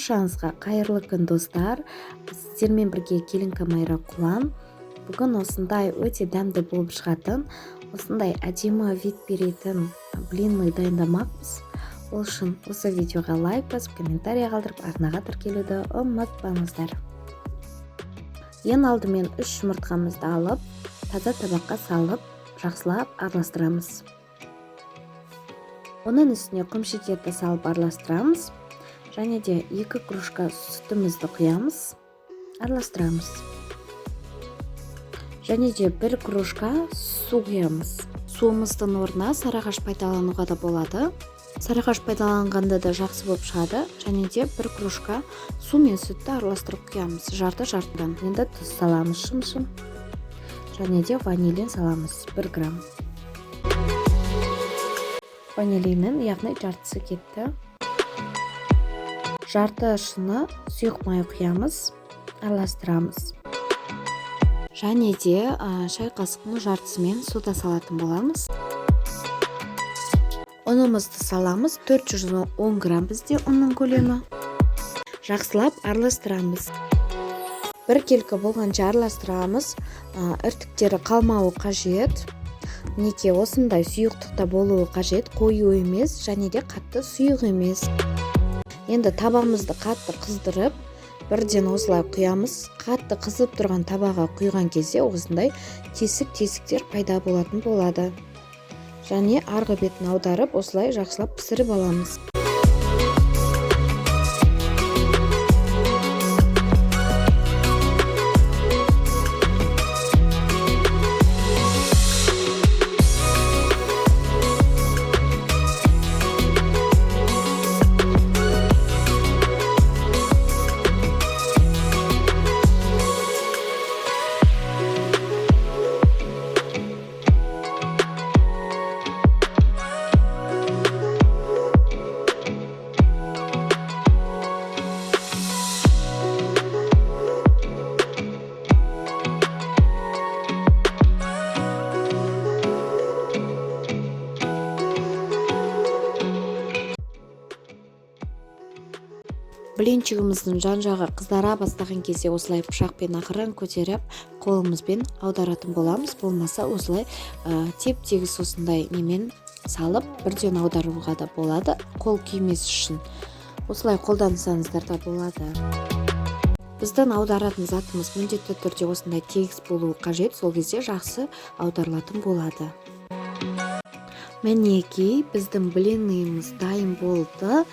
Баршаңызға қайырлы күн, достар. Сіздермен бірге Келінка Майра Құлан. Бүгін осындай өте дәмді болып шығатын, осындай әдемі вид беретін блинный дайындамақпыз. Ол үшін осы видеоға лайк басып, комментарий қалдырып, арнаға тіркелуді ұмытпаңыздар. Ең алдымен 3 жұмыртқамызды алып, таза табаққа салып, жақсылап араластырамыз. Оның үстіне құмшекерді салып араластырамыз. Және де 2 кружка сүтімізді құямыз, араластырамыз. Және де 1 кружка су құямыз. Суымыздың орнына сарыағаш пайдалануға да болады. Сарыағаш пайдаланғанда да жақсы болып шығады. Және де 1 кружка су мен сүтті араластырып құямыз, жарты-жартыдан. Енді тұз саламыз шым-шым. Және де ванилин саламыз 1 грамм. Ванилиннің, яғни жартысы кетті. Жарты шыны сұйық май құямыз, араластырамыз. Және де шай қасықтың жартысымен сода салатын боламыз. Ұнымызды саламыз, 410 грамм бізде ұнның көлемі. Жақсылап араластырамыз. Бір келкі болғанша араластырамыз. Іртіктері қалмауы қажет. Мінекей осындай сұйықтықта болуы қажет, қою емес және де қатты сұйық емес. Енді табамызды қатты қыздырып, бірден осылай құямыз. Қатты қызып тұрған табаға құйған кезде осындай тесік-тесіктер пайда болатын болады. Және арғы бетін аударып, осылай жақсылап пісіріп аламыз. Блинчигіміздің жан-жағы қызара бастаған кезде осылай пышақпен ақырын көтеріп, қолымызбен аударатын боламыз. Болмаса осылай теп-тегіс осындай немен салып, бірден аударуға да болады, қол күймес үшін. Осылай қолдансаңыздар да болады. Біздің аударатын затымыз міндетті түрде осындай тегіс болуы қажет, сол кезде жақсы аударылатын болады. Мінекей, біздің блинныйымыз дайын болды.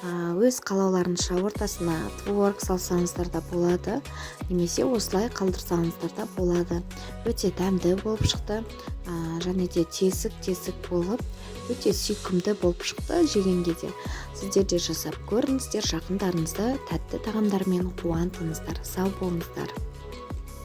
Өз қалауларынша ортасына творог салсаңыздар да болады, немесе осылай қалдырсаңыздар да болады. Өте дәмді болып шықты, және де тесік-тесік болып, өте сүйкімді болып шықты жегенге де. Сіздер де жасап көріңіздер, жақындарыңызды тәтті тағамдармен қуантыңыздар. Сау болыңыздар.